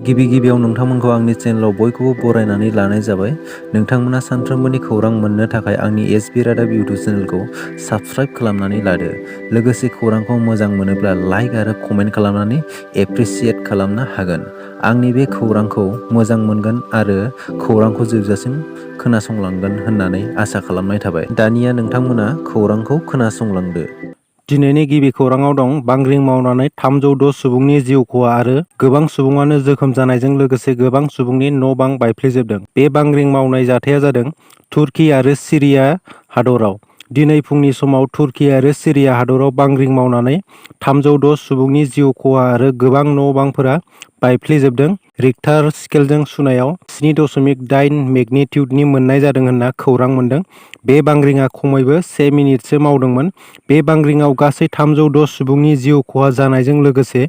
गिबियाव नोंथांमोनखौ आंनि चेनेलाव बयखौबो बरायनानै लानाय जाबाय। नोंथांमोना सानफ्रोमबोनि खौरां मोननो थाखाय आंनि एसबि रादाब इउटुब चेनेलखौ साबस्क्राइब खालामनानै लादो। लोगोसे खौरांखौ मोजां मोनोब्ला लाइक आरो कमेन्ट खालामनानै एप्रिसियेट खालामनो हागोन। आंनि बे खौरांखौ मोजां मोनगोन आरो खौरांखौ जोबजासिम खोनासंलांगोन होननानै आसा खालामनाय थाबाय। दानिया नोंथांमोना खौरांखौ खोनासंलांदो। दिनैनि गिबि खौराङाव दं बांग्रिं मावनानै 306 सुबुंनि जिउ खहा आरो गोबां सुबुङानो जोखोम जानायजों लोगोसे गोबां सुबुंनि न' बां बायफ्लेजोबदों। बे बांग्रिं मावनाय जाथाया जादों तुर्की आरो सिरिया हादराव। दिनै फुंनि समाव तुर्की आरो सिरिया हादराव बांग्रिं मावनानै 306 सुबुंनि जिउ खहा आरो गोबां न' बांफोरा बायफ्लेजोबदों। रिक्टार स्केलजों सुनायाव 7.8 मेगनिटिउडनि मोननाय जादों होनना खौरां मोन्दों। बे बांग्रिंआ खमैबो 1 मिनिटसो मावदोंमोन। बे बांग्रिंआव गासै 306 सुबुंनि जिउ खहा जानायजों लोगोसे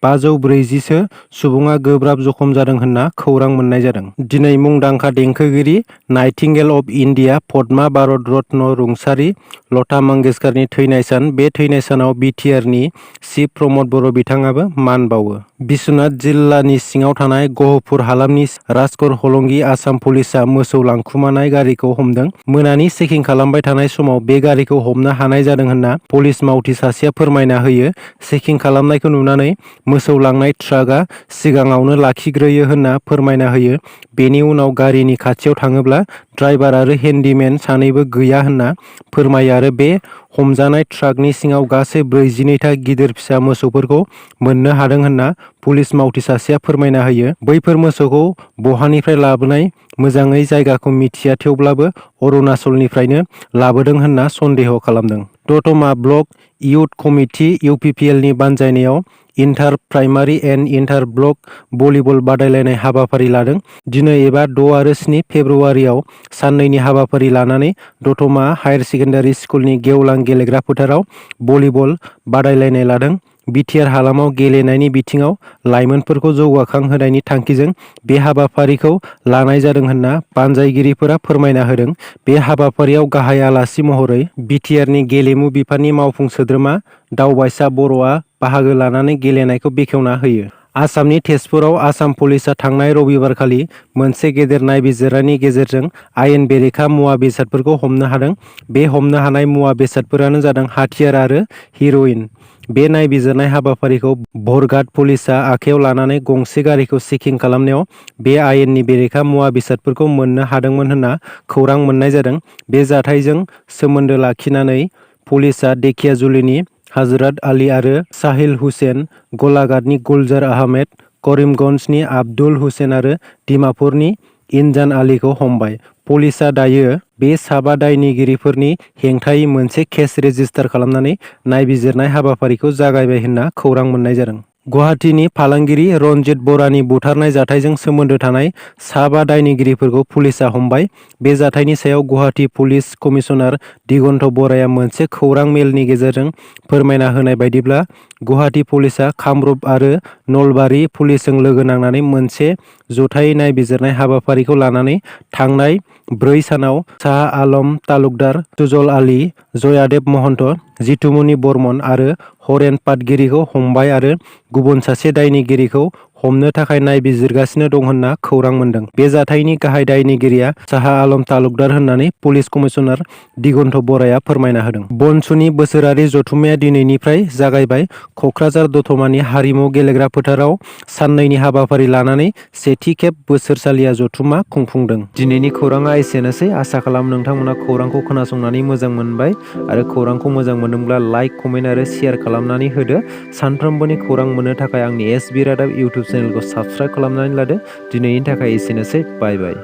540 सुबुङा गोब्राब जखम जादों होनना खौरां मोननाय जादों। दिनै मुंदांखा देंखोगिरि nightingale of India Padma Bharat Ratna रुंसारि लता मंगेशकारनि थैनाय सान। बे थैनाय सानाव बिटिआरनि चिफ प्रमद बर' बिथाङाबो मान बावो। बिश्वनाथ जिल्लानि सिङाव थानाय गहपुर हालामनि राजकर हलंगी आसाम पुलिसआ मोसौ लांखुमानाय गारिखौ हमदों। मोनानि चेकिं खालामबाय थानाय समाव बे गारिखौ हमनो हानाय जादों होनना पुलिस मावथि सासेया फोरमायना होयो। चेकिं खालामनायखौ नुनानै मोसौ लांनाय ट्राकआ सिगाङावनो लाखिग्रोयो होनना फोरमायना होयो। बेनि उनाव गारिनि खाथियाव थाङोब्ला ड्राइभार आरो हेन्डिमेन सानैबो गैया होनना फोरमायो आरो बे हमजानाय ट्राकनि सिङाव गासै 42था गिदिर फिसा मोसौफोरखौ मोननो हादों होनना पुलिस मावथि सासेया फोरमायना होयो। बैफोर मोसौखौ बहानिफ्राय लाबोनाय मोजाङै जायगाखौ मिथिया, थेवब्लाबो अरुणाचलनिफ्रायनो लाबोदों होनना सन्देह खालामदों। दतमा ब्लक इयुथ कमिटि इउपिपिएलनि बानजायनायाव inter primary and inter block volleyball बादायलायनाय हाबाफारि लादों। दिनै एबा 6 आरो 7 फेब्रुवारियाव साननैनि हाबाफारि लानानै दतमा हायार सेकेन्डारि स्कुलनि गेवलां गेलेग्रा फोथाराव भलिबल बादायलायनाय लादों। बिटिआर हालामाव गेलेनायनि बिथिङाव लाइमोनफोरखौ जौगाखांहोनायनि थांखिजों बे हाबाफारिखौ लानाय जादों होनना बानजायगिरिफोरा फोरमायना होदों। बे हाबाफारियाव गाहाय आलासि महरै बिटिआरनि गेलेमु बिफाननि मावफुं सोद्रोमा दावबायसा बर'आ बाहागो लानानै गेलेनायखौ बेखेवना होयो। आसामनि तेजपुराव आसाम पुलिसआ थांनाय रबिबारखालि मोनसे गेदेर नायबिजिरनायनि गेजेरजों आयेन बेरेखा मुवा बेसादफोरखौ हमनो हादों। बे हमनो हानाय मुवा बेसादफोरानो जादों हाथियार आरो हिर'इन। बे नायबिजिरनाय हाबाफारिखौ बरघाट पुलिसआ आखायाव लानानै गंसे गारिखौ चेकिं खालामनायाव बे आयेननि बेरेखा मुवा बेसादफोरखौ मोननो हादोंमोन होनना खौरां मोननाय जादों। बे जाथायजों सोमोन्दो लाखिनानै पुलिसआ धेकियाजुलिनि हजरत आली आरो साहिल हुसेन, गलाघाटनि गुलजार आहमेद, करिमगन्जनि आब्दुल हुसेन आरो डिमापुरनि इनजान आलीखौ हमबाय। पुलिसआ दायो बे 5 दायनिगिरिफोरनि हेंथायै मोनसे केस रेजिस्टार खालामनानै नायबिजिरनाय हाबाफारिखौ जागायबाय होनना खौरां मोननाय जादों। गुवाहाटीनि फालांगिरि रनजित बरानि बुथारनाय जाथायजों सोमोन्दो थानाय 5 दायनिगिरिफोरखौ पुलिसआ हमबाय। बे जाथायनि सायाव गुवाहाटी पुलिस कमिशनार दिगन्त बराया मोनसे खौरां मेलनि गेजेरजों फोरमायना होनाय बायदिब्ला गुवाहाटी पुलिसआ कामरुप आरो नलबारि पुलिसजों लोगो नांनानै मोनसे जथायै नायबिजिरनाय हाबाफारिखौ लानानै थांनाय 4 सानाव शाह आलम तालुकदार, सुजल आली, जयादेब महन्त, जितुमनि बर्मन आरो हरेन पाटगिरिखौ हमबाय आरो गुबुन सासे दायनिगिरिखौ हमनो थाखाय नायबिजिरगासिनो दं होनना खौरां मोन्दों। बे जाथायनि गाहाय दायनिगिरिया शाह आलम तालुकदार होननानै पुलिस कमिशनार दिगन्त बराया फोरमायना होदों। बनसुनि बोसोरारि जथुम्माया दिनैनिफ्राय जागायबाय। कक्राझार दतमानि हारिमु गेलेग्रा फोथाराव साननैनि हाबाफारि लानानै सेथि खेब बोसोरसालिया जथुम्मा खुंफुंदों। दिनैनि खौराङा एसेनोसै। आसा खालामो नोंथांमोना खौरांखौ खोनासंनानै मोजां मोनबाय आरो खौरांखौ मोजां मोनदोंब्ला लाइक, कमेन्ट आरो शेयार खालामनानै होदो। सानफ्रोमबोनि खौरां मोननो थाखाय आंनि एसबि रादाब इउटुब चेनेलखौ साबस्क्राइब खालामनानै लादो। दिनैनि थाखाय एसेनोसै। बाय बाय।